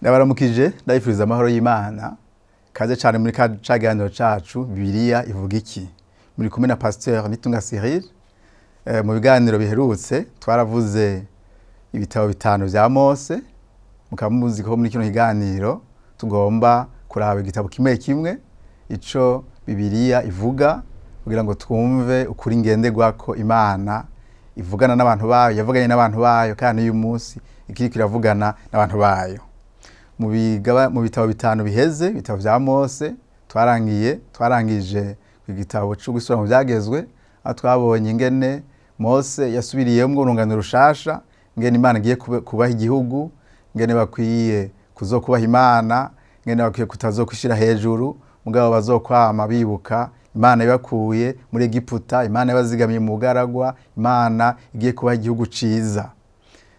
Ndabaramukije, ndabifuriza amahoro y'Imana. Kaze cyane muri ka kiganiro cacu Bibiliya ivuga iki. Muri kumwe na Pasteur Nitunga Cyril. Mu biganiro biherutse twaravuze ibitabo bitanu vya Mose, mukaba muzi ko muri kino kiganiro tugomba kuraba igitabo kimwe kimwe ico Bibiliya ivuga, kugira ngo twumve ukuri ngenderwako Imana ivugana n'abantu bayo, yavuganye n'abantu bayo, kandi uyu munsi ikiriko iravugana n'abantu bayo. Mu bitabo bitanu biheze, ibitabo vya Mose, twarangije igitabo co gusubira mu vyagezwe, aho twabonye ingene Mose yasubiriyemwo urungano rushasha, ingene Imana igiye kubaha igihugu, ingene bakwiye kuzokubaha Imana, ingene bakwiye kutazokwishira hejuru, mugabo bazokwama bibuka Imana ibakuye muri Egiputa, Imana yabazigamiye mu bugaragwa, Imana igiye kubaha igihugu ciza.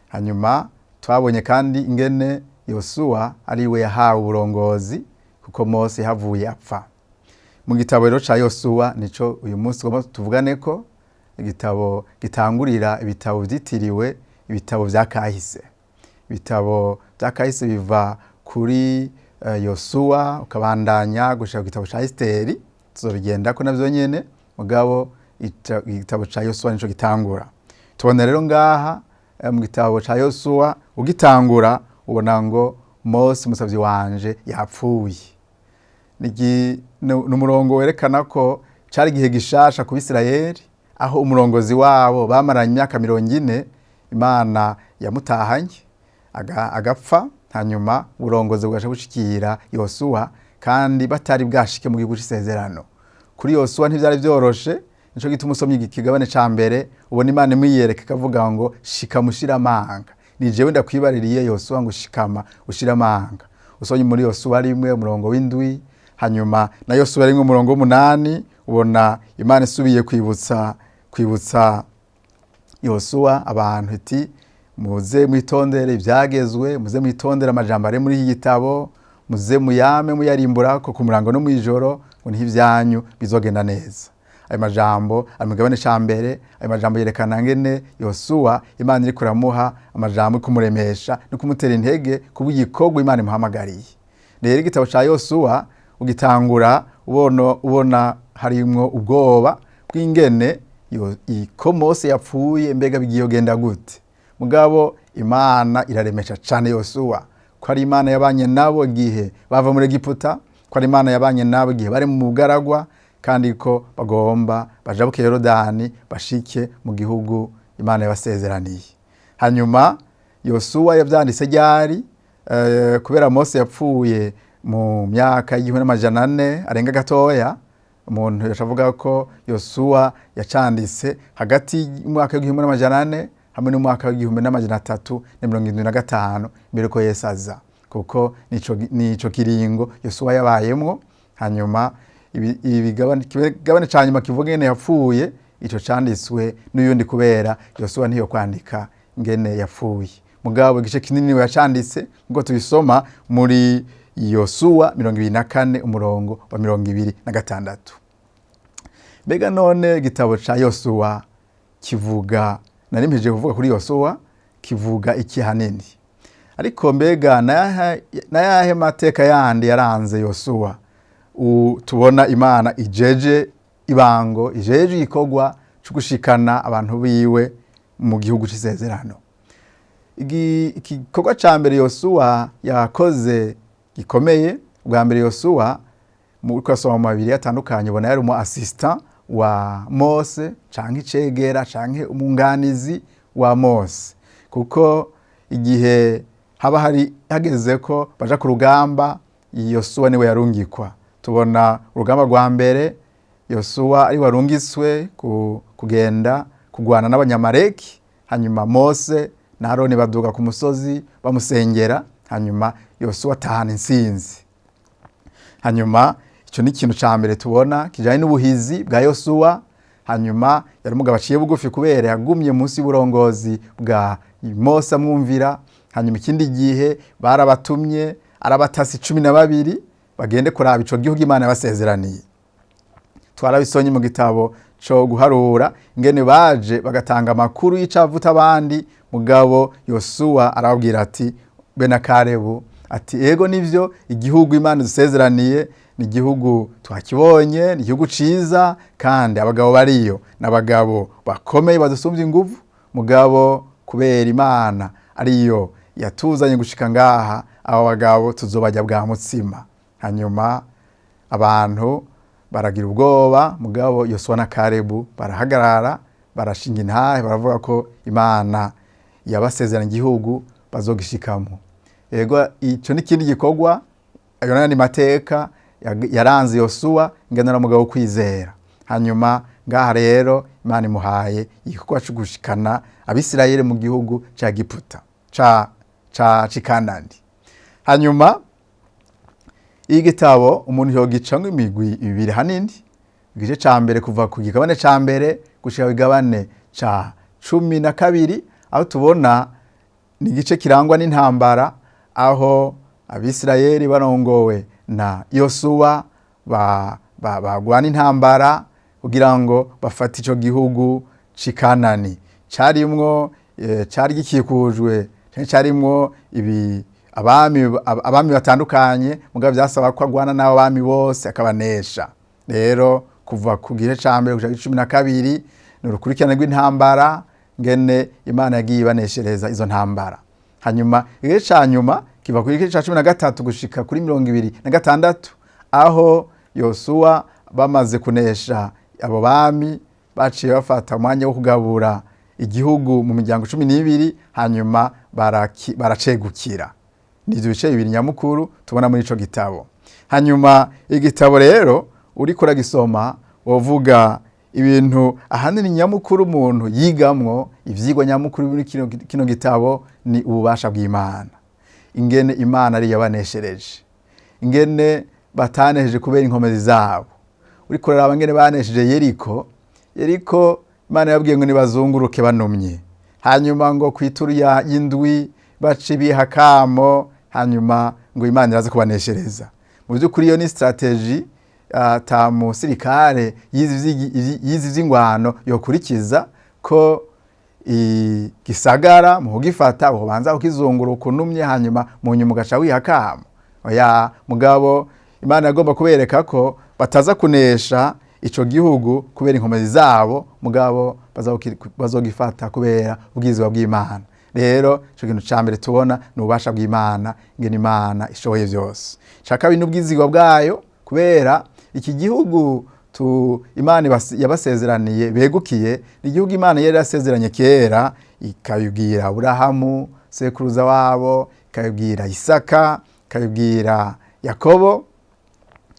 Hanyuma twabonye kandi ingene Yosuwa ari we yahawe uburongozi, kuko Mose yahavuye apfa. Mu gitabo rero ca Yosuwa nico uyu munsi tugomba tuvuganeko, igitabo gitangurira ibitabo vyitiriwe ibitabo vya kahise. Ibitabo vya kahise biva kuri Yosuwa ukabandanya gushika ku gitabo ca Esiteri, tuzobigendako navyo nyene, mugabo igitabo ca Yosuwa nico gitangura. Tubona rero ngaha mu gitabo ca Yosuwa, ugitangura ubona ngo Mose umusavyi wanje yapfuye. Ni umurongo werekana ko cari igihe gishasha ku Bisirayeli, aho umurongozi wabo bamaranye imyaka 40 Imana yamutahanye agapfa, hanyuma uburongozi bugaca bushikira Yosuwa, kandi batari bwashike mu gihugu c'isezerano. Kuri Yosuwa ntivyari vyoroshe, nico gituma usomye ikigabane ca mbere ubona Imana imwiyereka ikavuga ngo shika mushire amanga. Ni jewe ndakwibaririye Yosuwa ngo shikama ushire amanga. Usomye muri Yosuwa 1 umurongo w'7, hanyuma na Yosuwa 1 umurongo w'8, ubona Imana isubiye kwibutsa Yosuwa abantu iti muze mwitondere ivyagezwe, muze mwitondere amajambo ari muri iki gitabo, muze muyame muyarimburako ku murango no mw'ijoro, ngo niho ivyanyu bizogenda neza. Ayo majambo ari mu kigabane ca mbere. Ayo majambo yerekana ngene Yosuwa Imana iriko iramuha amajambo yo kumuremesha no kumutera intege kubw'igikorwa Imana imuhamagariye. Rero igitabo ca Yosuwa ugitangura ubona harimwo ubwoba bw'ingene ko Mose yapfuye, mbega bigiye kugenda gute? Mugabo Imana iraremesha cane Yosuwa ko ari Imana yabanye nabo igihe bava muri Egiputa, ko ari Imana yabanye nabo igihe bari mu bugaragwa, kandi ko bagomba bajabuke Yorodani bashike mu gihugu Imana yabasezeraniye. Hanyuma Yosuwa yavyanditse ryari? Kubera Mose yapfuye mu myaka y'igihumbi n'amajana ane arenga gatoya, umuntu yashavuga ko Yosuwa yacanditse hagati y'umwaka w'igihumbi n'amajana ane hamwe n'umwaka w'igihumbi n'amajana atatu na mirongo irindwi na gatanu mbere ko Yesu aza, kuko nico kiringo Yosuwa yabayemwo. Hanyuma ikigabane ca nyuma kivuga ingene yapfuye, ico canditswe n'uyundi, kubera Yosuwa ntiyo kwandika ingene yapfuye. Mugabo igice kinini niwe yacanditse, nkuko tubisoma muri Yosuwa 24 umurongo wa 26. Mbega none igitabo ca Yosuwa kivuga, nari mpejeje kuvuga kuri Yosuwa, kivuga iki hanini? Ariko mbega nayahe mateka yandi yaranze Yosuwa? Tubona Imana ijeje ibango, ijeje igikorwa co gushikana abantu biwe mu gihugu c'isezerano. Igikorwa ca mbere Yosuwa yakoze gikomeye, bwa mbere Yosuwa mu kwasoma mu mabiri atandukanye, ubona yari umu assistant wa Mose, canke icegera canke umwunganizi wa Mose, kuko igihe haba hari hageze ko baja ku rugamba, Yosuwa niwe yarungikwa. Tubona urugamba rwa mbere Yosuwa ari warungitswe kugenda kugwana n'Abanyamaleki, hanyuma Mose na Aroni baduga ku musozi bamusengera, hanyuma Yosuwa atahana intsinzi. Hanyuma ico ni ikintu ca mbere tubona kijanye n'ubuhizi bwa Yosuwa. Hanyuma yari umugabo aciye bugufi kubera yagumye munsi y'uburongozi bwa Mose amwumvira. Hanyuma ikindi gihe barabatumye arabatasi 12 bagende kuraba ico gihugu Imana yabasezeraniye. Twarabisonye mu gitabo co guharura ingene baje bagatanga amakuru y'icavuta abandi, mugabo Yosuwa arababwira ati be na Kalebu Ati ego nivyo, igihugu Imana idusezeraniye ni igihugu twakibonye, ni igihugu ciza, kandi abagabo bariyo n'abagabo bakomeye badusumbya inguvu, mugabo kubera Imana ariyo yatuzanye gushika ngaha, abo bagabo tuzobarya bwa mutsima. Hanyuma abantu baragira ubwoba, mugabo Yosuwa na Kalebu barahagarara, barashinga intahe, baravuga ko Imana yabasezeranye igihugu bazogishikamo. Ego, ico ni ikindi gikorwa, ayo nayo ni mateka yaranze Yosuwa ingene ari umugabo wo kwizera. Hanyuma ngaha rero Imana imuhaye igikorwa co gushikana Abisirayeli mu gihugu ca Giputa ca c'ikanani. Hanyuma igitabo umuntu yogicamwo imigwi ibiri hanini. Igice ca mbere kuva ku gigabane ca mbere gushika ku gigabane ca 12, aho tubona ni igice kirangwa n'intambara, aho Abisirayeli barongowe na Yosuwa bagwana intambara kugira ngo bafate ico gihugu c'ikanani carimwo, cari gikikujwe canke carimwo ibi abami batandukanye, mugabo vyasaba ko agwana n'abo bami bose akabanesha. Rero kuva ku gice ca mbere gushika 12 ni urukurikirane rw'intambara, ngene Imana yagiye ibaneshereza izo ntambara. Hanyuma igice ca nyuma kiva ku gice ca 13 gushika kuri 26, aho Yosuwa bamaze kunesha abo bami baciye bafata umwanya wo kugabura igihugu mu miryango 12, hanyuma baracegukira. Ni ivyo bice bibiri nyamukuru tubona muri ico gitabo. Hanyuma igitabo rero uriko uragisoma wovuga ibintu ahanini nyamukuru umuntu yigamwo, ivyigwa nyamukuru muri kino gitabo ni ububasha bw'Imana, ingene Imana ari yabaneshereje, ingene batanesheje kubera inkomezi zabo. Uriko uraraba ingene banesheje Yeriko. Yeriko Imana yabwiye ngo nibazunguruke banumye, hanyuma ngo kwituru y'indwi bace bihakamo, hanyuma ngo Imana iraza kubaneshereza. Mu by'ukuri iyo ni strategy ata musirikare yize ivy'ingwano yokurikiza, ko igisagara mu kugifata ubanza ukizunguruka unumye, hanyuma mu nyuma ugaca wihakamo. Oya, mugabo Imana yagomba kubereka ko bataza kunesha ico gihugu kubera inkomezi zabo, mugabo bazogifata kubera ubwiza bw'Imana. Rero ico kintu ca mbere tubona ni ububasha bw'Imana, ingene Imana ishoboye vyose. Ica kabiri ni ubwizigwa bwayo, kubera iki gihugu Imana yabasezeraniye begukiye, ni igihugu Imana yari yarasezeranye kera, ikabibwira Aburahamu sekuruza wabo, ikabibwira Isaka, ikabibwira Yakobo,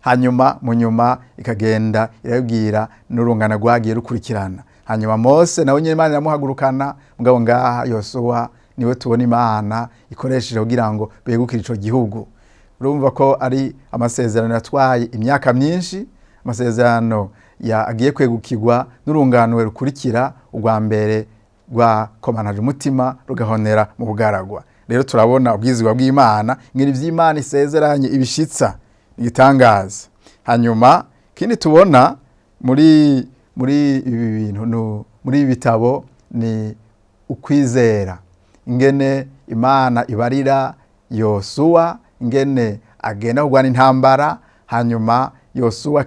hanyuma mu nyuma ikagenda irabibwira n'urungano rwagiye rukurikirana. Hanyuma Mose nawe nyene Imana iramuhagurukana, mugabo ngaha Yosuwa niwe tubona Imana ikoresheje kugira ngo begukire ico gihugu. Urumva ko ari amasezerano yatwaye imyaka myinshi, amasezerano agiye kwegukirwa n'urungano rukurikira urwa mbere rwakomanaje umutima rugahonera mu bugaragwa. Rero turabona ubwizigwa bw'Imana, ingene ivy'Imana isezeranye ibishitsa igitangaza. Hanyuma ikindi tubona muri ibi bintu muri ibi bitabo ni ukwizera, ingene Imana ibarira Yosuwa ingene agenda kurwana intambara, hanyuma Yosuwa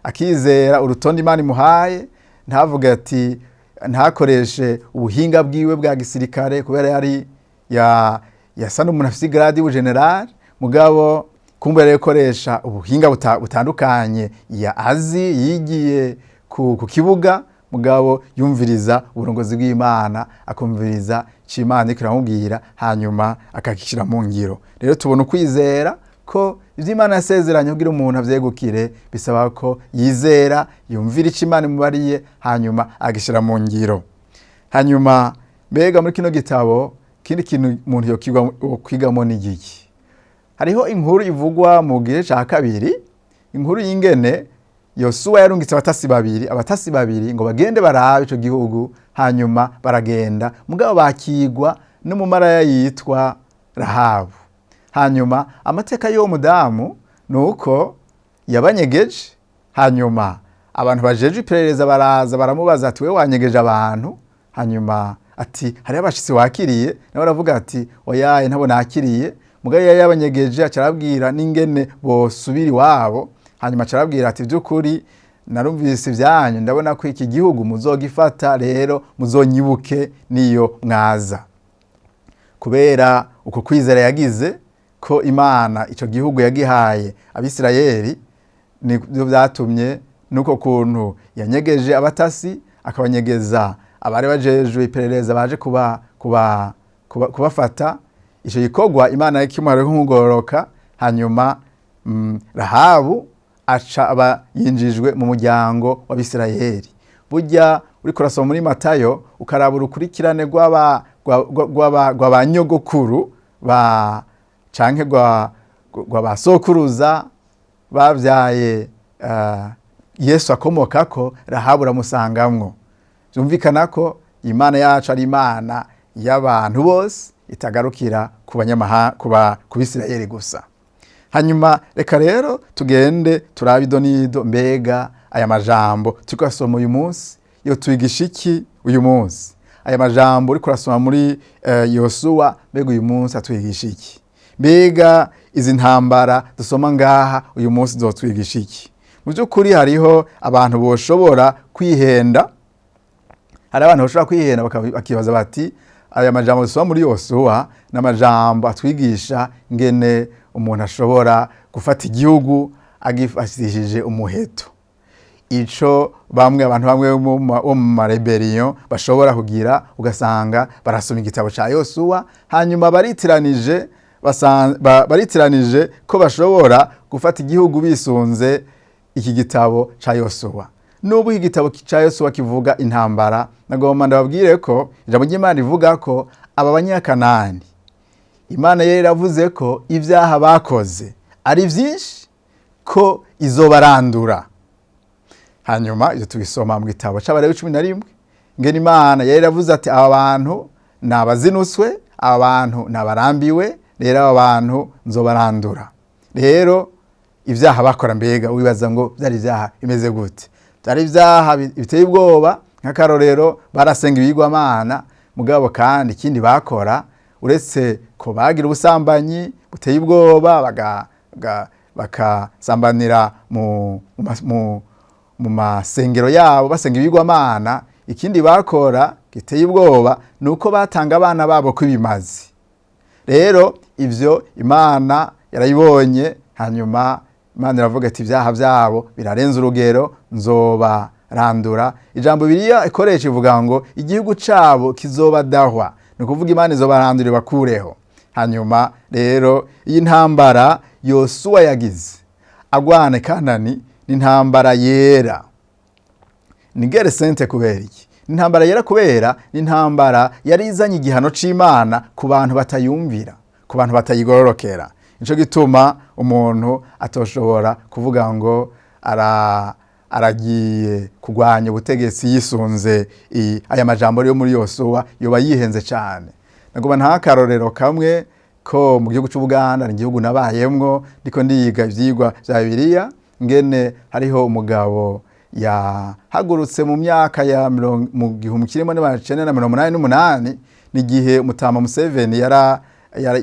akizera urutonde Imana imuhaye, ntavuge ati ntakoreshe ubuhinga bwiwe bwa gisirikare, kubera yari yasa n'umuntu afise igrade y'ubugenerali, mugabo kumbe yari gukoresha ubuhinga butandukanye ya azi yigiye ku kibuga, mugabo yumviriza uburongozi bw'Imana, akumviriza ico Imana iriko iramubwira, hanyuma akakishira mu ngiro. Rero tubona ukwizera ko ivyo Imana yasezeranye kugira umuntu avyegukire bisaba ko yizera, yumvira ico Imana imubariye, hanyuma agishira mu ngiro. Hanyuma mbega muri kino gitabo ikindi kintu umuntu yokwigamo ni igiki? Hariho inkuru ivugwa mu gice ca kabiri, inkuru y'ingene Yosuwa yarungitse abatasi babiri ngo bagende barabe ico gihugu, hanyuma baragenda, mugabo bakigwa n'umumaraya yitwa Rahabu. Hanyuma amateka y'uwo mudamu nuko yabanyegeje, hanyuma abantu bajeje iperereza baraza baramubaza ati wewe wanyegeje abantu, hanyuma ati hariho abashitsi wakiriye, nawe aravuga ati oyaye ntabo nakiriye. Mugabo yari yabanyegeje, acarabwira n'ingene bosubira iwabo. Hanyuma acarabwira ati: "By'ukuri narumvise ibyanyu, ndabona ko iki gihugu muzogifata, rero muzonyibuke niyo mwaza." Kubera uko kwizera yagize ko Imana icyo gihugu yagihaye Abisirayeli, nibyo byatumye nuko kuntu yanyegeje abatasi, akabanyegeza abari bajejwe iperereza baje kubafata. Icyo gikorwa Imana yakimuhaye nk'ugororoka. Hanyuma Rahabu aca aba yinjijwe mu muryango w'Abisirayeli. Burya uriko urasoma muri Matayo, ukaraba urukurikirane rw'aba nyogokuru ba canke rwa ba sokuruza bavyaye Yesu akomokako, Rahabu uramusangamwo. Byumvikana ko Imana yacu ari Imana y'abantu bose, itagarukira ku banyamahanga, ku Bisirayeli gusa. Hanyuma reka rero tugende turabe ido n'ido. Mbega aya majambo turiko turasoma uyu munsi yo twigisha iki uyu munsi? Aya majambo uriko urasoma muri Yosuwa, mbega uyu munsi atwigisha iki? Mbega izi ntambara dusoma ngaha uyu munsi zotwigisha iki? Mu by'ukuri hariho abantu boshobora kwihenda, hari abantu bashobora kwihenda bakibaza bati: "Aya majambo dusoma muri Yosuwa ni amajambo atwigisha ngene umuntu ashobora gufata igihugu agifatishije umuheto." Ico bamwe, abantu bamwe bo mu mareberiyo bashobora kugira, ugasanga barasoma igitabo ca Yosuwa, hanyuma baritiranije ko bashobora gufata igihugu bisunze iki gitabo ca Yosuwa. Nubwo iki gitabo ca Yosuwa kivuga intambara, nagomba ndababwire ko ijambo ry'Imana rivuga ko aba Banyakanani, Imana yari yaravuze ko ibyaha bakoze ari byinshi, ko izobarandura. Hanyuma ibyo tubisoma mu gitabo c'Abalewi 11, ngene Imana yari yaravuze ati: "Aba bantu ni abazinuswe, aba bantu ni abarambiwe, rero aba bantu nzobarandura." Rero ibyaha bakora, mbega wibaza ngo byari ibyaha bimeze gute? Byari ibyaha biteye ubwoba. Nk'akarorero, barasenga ibigwamana. Mugabo kandi ikindi bakora, uretse ko bagira ubusambanyi buteye ubwoba, bakasambanira mu masengero yabo basenga ibigwamana, ikindi bakora giteye ubwoba ni uko batanga abana babo kw'ibimazi. Rero ivyo Imana yarayibonye. Hanyuma Imana iravuga ati: "Ibyaha byabo birarenze urugero, nzobarandura." Ijambo Bibiliya ikoresha ivuga ngo igihugu cabo kizobadahwa, ni ukuvuga Imana izobarandura, ibakureho. Hanyuma rero iyi ntambara Yosuwa yagize agwana Kanani ni intambara yera, ni guerre sainte. Kubera iki ni intambara yera? Kubera ni intambara yari izanye igihano c'Imana ku bantu batayumvira, ku bantu batayigororokera. Nico gituma umuntu atoshobora kuvuga ngo aragiye kurwanya ubutegetsi yisunze aya majambo yo muri Yosuwa, yoba yihenze cyane. Nagomba nta akarorero kamwe ko mu gihugu c'Ubuganda, ni igihugu nabayemwo ndiko ndiga ivyigwa vya Bibiliya, ngene hariho umugabo yahagurutse mu myaka ya mu 1988, n'igihe umutama Museveni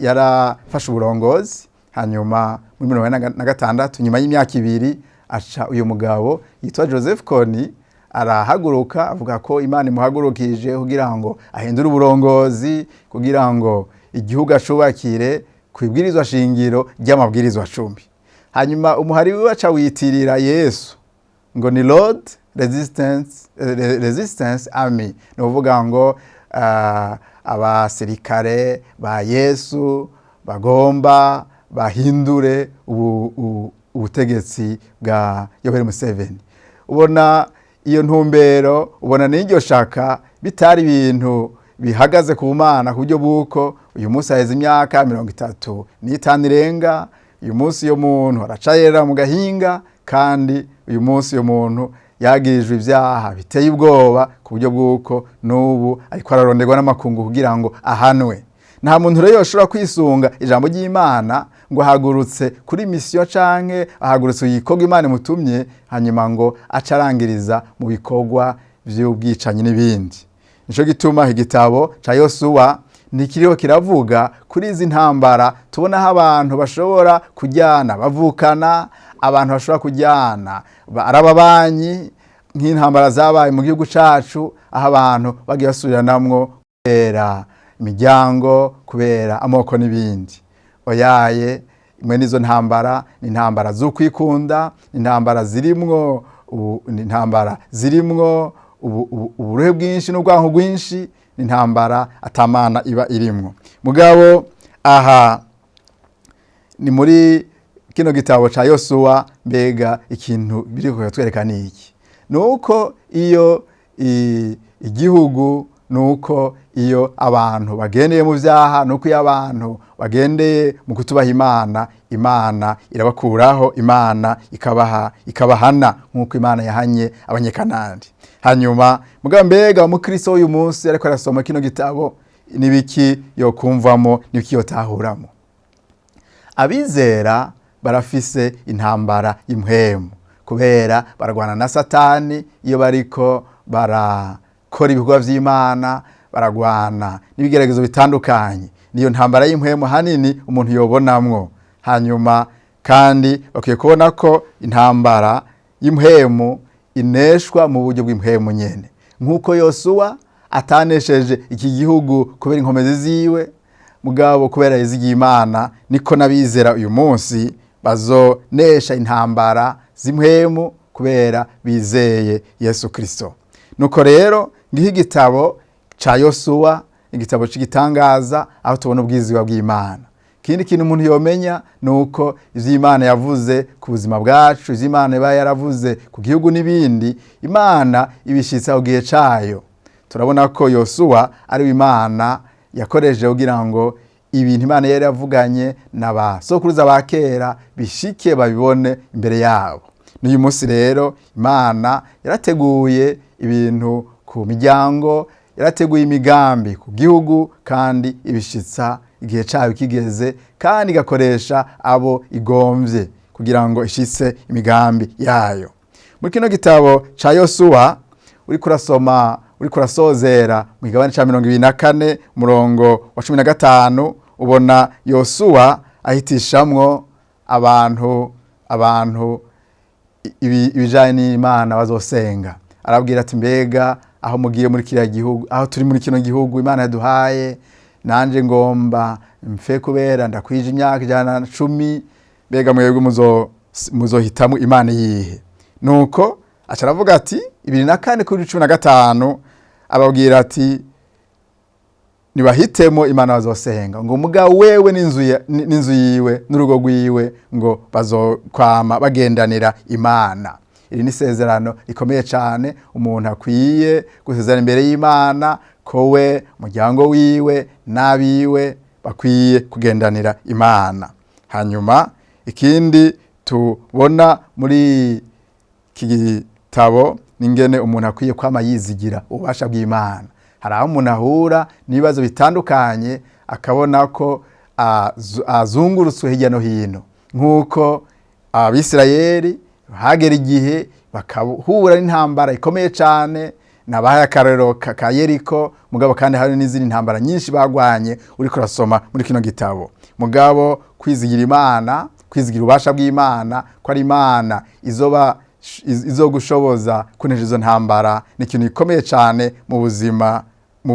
yarafashe uburongozi. Hanyuma muri 46, nyuma y'imyaka 2, aca uyu mugabo yitwa Joseph Kony arahaguruka, avuga ko Imana imuhagurukije kugira ngo ahindure uburongozi, kugira ngo igihugu acubakire ku ibwirizwa shingiro ry'amabwirizwa 10. Hanyuma umuhari wiwe aca witirira Yesu, ngo ni Lord Resistance Army, ni ukuvuga ngo abasirikare ba Yesu bagomba bahindure ubutegetsi bwa Yoweri Museveni. Ubona iyo ntumbero, ubona n'iryo shaka bitari ibintu bihagaze ku Mana, ku buryo bw'uko uyu munsi haheze imyaka 35 irenga, uyu munsi uyo muntu aracayera mu gahinga. Kandi uyu munsi uyu muntu yagirijwe ibyaha biteye ubwoba, ku buryo bw'uko n'ubu ariko araronderwa n'amakungu kugira ngo ahanwe. Nta muntu rero yoshobora kwisunga ijambo ry'Imana ngo ahagurutse kuri misiyo canke ahagurutse igikorwa Imana imutumye, hanyuma ngo ace arangiriza mu bikorwa vy'ubwicanyi n'ibindi. Nico gituma igitabo ca Yosuwa Ntikiriho kiravuga kuri izi ntambara tubonaho abantu bashobora kujyana bavukana, abantu bashobora kujyana ari ababanyi, nk'intambara zabaye mu gihugu cacu, aho abantu bagiye basubiranamwo kubera imiryango, kubera amoko n'ibindi. Oyaye, imwe n'izo ntambara ni intambara z'ukwikunda, ni intambara zirimwo ni intambara zirimwo uburuhe bwinshi n'ubwanko bwinshi, ni intambara atamana iba irimwo. Mugabo aha ni muri kino gitabo ca Yosuwa. Mbega ikintu biri kutwereka ni iki? Nuko iyo igihugu, nuko iyo abantu bagendeye mu vyaha, nuko iyo abantu bagendeye mu kutubaha Imana, Imana irabakuraho, Imana ikabahana nk'uko Imana yahanye Abanyekanani. Hanyuma mugabo mbega umukristo w'uyu munsi ariko arasoma kino gitabo, nibiki yokumvamo, nibiki yotahuramo? Abizera barafise intambara y'impwemu, kubera baragwana na Satani iyo bariko barakora ibikorwa vy'Imana, baragwana n'ibigeragezo bitandukanye. Niyo ntambara y'impwemu hanini umuntu yobonamwo. Hanyuma kandi bakwiye kubona ko intambara y'impwemu ineshwa mu buryo bw'impwemu nyene, nk'uko Yosuwa atanesheje iki gihugu kubera inkomezi ziwe, mugabo kubera yizigiye Imana, niko n'abizera uyu munsi bazonesha intambara z'impwemu kubera bizeye Yesu Kristo. Nuko rero ngiho igitabo ca Yosuwa, igitabo c'igitangaza, aho tubona ubwizigwa bw'Imana. Ikindi kintu umuntu yomenya ni uko ivyo Imana yavuze ku buzima bwacu, ivyo Imana iba yaravuze ku gihugu n'ibindi, Imana ibishitsa ku gihe cayo. Turabona ko Yosuwa ari Imana yakoresheje kugira ngo ibintu Imana yari yavuganye na ba sokuruza ba kera bishike, babibone imbere yabo. N'uyu munsi rero Imana yarateguye ibintu ku miryango, yarateguye imigambi ku gihugu, kandi ibishitsa igihe cayo kigeze, kandi igakoresha abo igomvye kugira ngo ishitse imigambi yayo. Muri kino gitabo ca Yosuwa, uriko urasoma, uriko urasozera mu kigabane ca 24, umurongo wa 15, ubona Yosuwa ahitishamwo abantu ibijanye n'Imana bazosenga. Arabwira ati: mbega aho mugiye muri kiriya gihugu, aho turi muri kino gihugu Imana yaduhaye, nanje ngomba mfe kubera ndakwije imyaka 110, mbega mwebwe muzohitamwo Imana yihe? Nuko aca aravuga ati 24 kuri 15, ababwira ati nibahitemo Imana bazosenga, ngo mugabo wewe n'inzu yiwe n'urugo rwiwe ngo bazokwama bagendanira Imana. Iri ni isezerano rikomeye cyane umuntu akwiye gusezerana imbere y'Imana, ko we, umuryango wiwe n'abiwe bakwiye kugendanira Imana. Hanyuma ikindi tubona muri iki gitabo n'ingene umuntu akwiye kwama yizigira ububasha bw'Imana. Hari aho umuntu ahura n'ibibazo bitandukanye, akabona ko azungurutswe hirya no hino, nk'uko Abisirayeli hagera igihe bakahura n'intambara ikomeye cyane. Nabahaye akarorero ka Yeriko, mugabo kandi hari n'izindi ntambara nyinshi bagwanye uriko urasoma muri kino gitabo. Mugabo kwizigira Imana, kwizigira ububasha bw'Imana, ko ari Imana izogushoboza kunesha izo ntambara, ni ikintu gikomeye cyane mu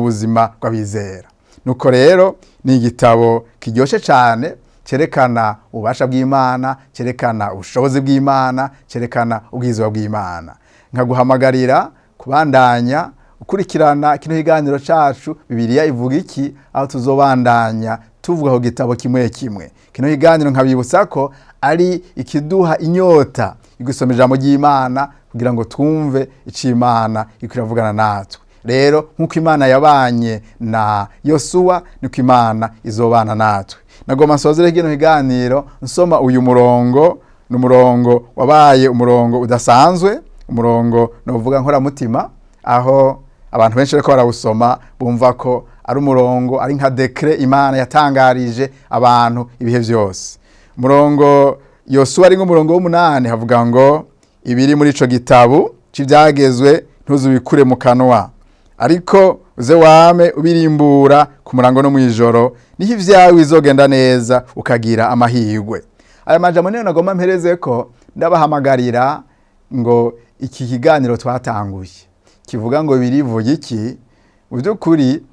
buzima bw'abizera. Nuko rero ni igitabo kiryoshe cyane, cyerekana ububasha bw'Imana, cyerekana ubushobozi bw'Imana, cyerekana ubwiza bw'Imana. Nkaguhamagarira kubandanya ukurikirana kino kiganiro cacu Bibiliya ivuga iki, aho tuzobandanya tuvuga ku gitabo kimwe kimwe. Kino kiganiro nkabibutsa ko ari ikiduha inyota gusoma ijambo ry'Imana, kugira ngo twumve ico Imana iriko iravugana natwe. Rero nk'uko Imana yabanye na Yosuwa, niko Imana izobana natwe. Nagomba nsozere kino kiganiro nsoma uyu murongo. Ni umurongo wabaye umurongo udasanzwe, umurongo novuga nkoramutima, aho abantu benshi bariko barawusoma bumva ko ari umurongo, ari nka décret Imana yatangarije abantu ibihe byose. Umurongo Yosuwa ari nk'umurongo w'8, havuga ngo: ibiri muri ico gitabo c'ivyagezwe ntuzubikure mu kanwa, ariko Uze wame ubirimbura ku murango no mw'ijoro, niho ivyawe bizogenda neza ukagira amahirwe. Aya majambo niyo nagomba mpereze ko ndabahamagarira ngo iki kiganiro twatanguye kivuga ngo birivuga iki, mu by'ukuri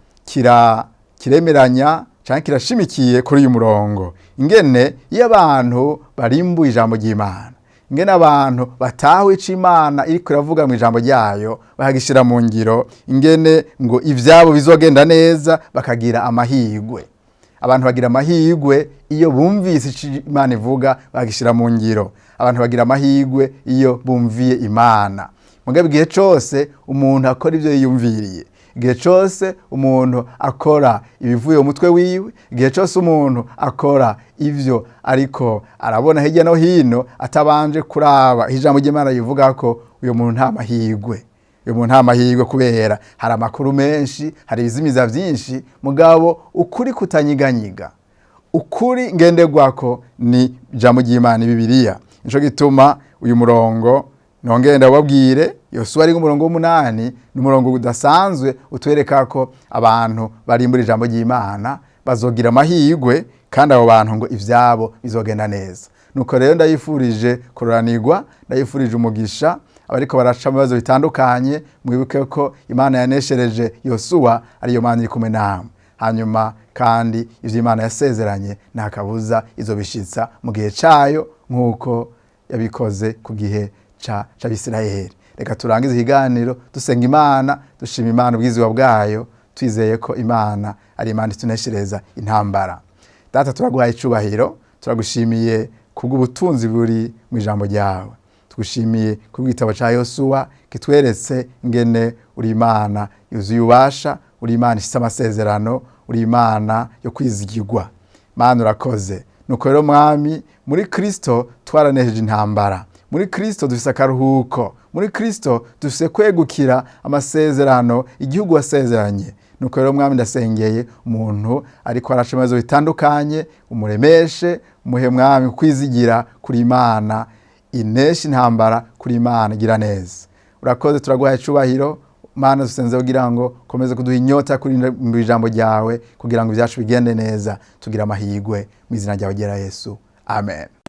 kiremeranya canke kirashimikiye kuri uyu murongo, ingene iyo abantu barimbuye ijambo ry'Imana, ingene abantu batahuye ico Imana iriko iravuga mu ijambo ryayo bakagishira mu ngiro, ingene ngo ivyabo bizogenda neza bakagira amahirwe. Abantu bagira amahirwe iyo bumvise ico Imana ivuga bagishira mu ngiro. Abantu bagira amahirwe iyo bumviye Imana. Mugabo igihe cose umuntu akora ivyo yiyumviriye, igihe cose umuntu akora ibivuye mu mutwe wiwe, igihe cose umuntu akora ivyo ariko arabona hirya no hino atabanje kuraba ijambo ry'Imana rivuga ko, uyo muntu nta mahirwe. Uyu muntu nta mahirwe, kubera hari amakuru menshi, hari ibizimiza vyinshi, mugabo ukuri kutanyiganyiga, ukuri ngenderwako ni ijambo ry'Imana, Bibiliya. Nico gituma uyu murongo nongeye ndababwire, Yosuwa ari umurongo w'umunani, ni umurongo udasanzwe utwereka ko abantu barimbura ijambo ry'Imana bazogira amahirwe, kandi abo bantu ngo ivyabo bizogenda neza. Nuko rero ndayifurije kuroranirwa, ndayifurije umugisha abariko baraca mu bibazo bitandukanye. Mwibuke ko Imana yaneshereje Yosuwa ariyo Mana iri kumwe namwe. Hanyuma kandi ivyo Imana yasezeranye nta kabuza izobishitsa mu gihe cayo, nk'uko yabikoze ku gihe c'Abisirayeli. Reka turangize ikiganiro dusenga Imana, dushima Imana ubwiziwa bwayo, twizeye ko Imana ari Imana ituneshereza intambara. Data, turaguhaye icubahiro, turagushimiye kubw'ubutunzi buri mu ijambo ryawe. Tugushimiye kubw'igitabo ca Yosuwa kitweretse ingene uri Imana yuzuye ububasha, uri Imana ifise amasezerano, uri Imana yo kwizigirwa. Mana, urakoze. Nuko rero Mwami, muri Kristo twaranesheje intambara, muri Kristo dufise akaruhuko, muri Kristo dufise kwegukira amasezerano, igihugu wasezeranye. Nuko rero Mwami, ndasengeye umuntu ariko araca ibibazo bitandukanye, umuremeshe, umuhe Mwami kwizigira kuri Imana inesha intambara, kuri Imana igira neza. Urakoze, turaguhaye icubahiro. Mana, dusenze kugira ngo ukomeze kuduha inyota kuri ijambo ryawe, kugira ngo ibyacu bigende neza, tugire amahirwe mu izina ryawe ryera Yesu, amen.